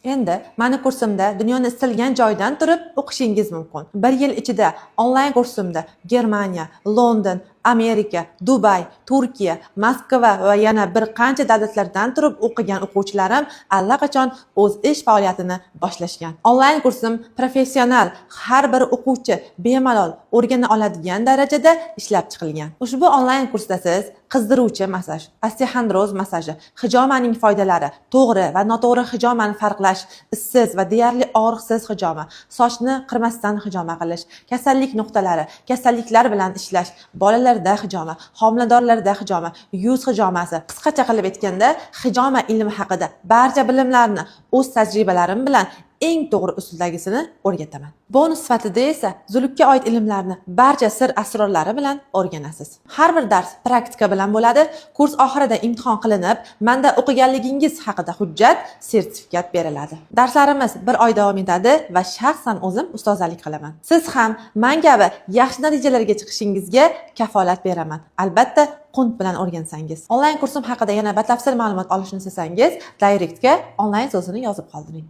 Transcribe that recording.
Endi mani kursimda dunyoni istalgan joyidan turib o'qishingiz mumkin. Bir yil ichida onlayn kursimda Germaniya, London, Amerika, Dubay, Turkiya, Moskva va yana bir qancha davlatlardan turib o'qigan o'quvchilarim allaqachon o'z ish faoliyatini boshlashgan. Onlayn kursim professional, har bir o'quvchi bemalol o'rgana oladigan darajada ishlab chiqilgan. Ushbu onlayn kursda siz qizdiruvchi massaj, osteoxondroz massaji, hijomaning foydalari, to'g'ri va noto'g'ri hijomani farqlash, izsiz va deyarli og'riqsiz hijoma, sochni qirmasdan hijoma qilish, kasallik nuqtalari, kasalliklar bilan ishlash, bolalarda hijoma, homiladorlarda hijoma, yuz hijomasi, qisqacha qilib aytganda, hijoma ilmi haqida barcha bilimlarni o'z tajribalarim bilan eng to'g'ri usuldagisini o'rgataman. Bonus sifatida esa zulukka oid ilmlarni barcha sir asrorlari bilan o'rganasiz. Har bir dars praktika bilan bo'ladi. Kurs oxirida imtihon qilinib, manda o'qiganligingiz haqida hujjat, sertifikat beriladi. Darslarimiz bir oy davom etadi va shaxsan o'zim ustozalik qilaman. Siz ham man kabi yaxshi natijalarga chiqishingizga kafolat beraman. Albatta, qunt bilan o'rgansangiz. Onlayn kursim haqida yana batafsil ma'lumot olishni istasangiz, directga "onlayn" so'zini yozib qoldiring.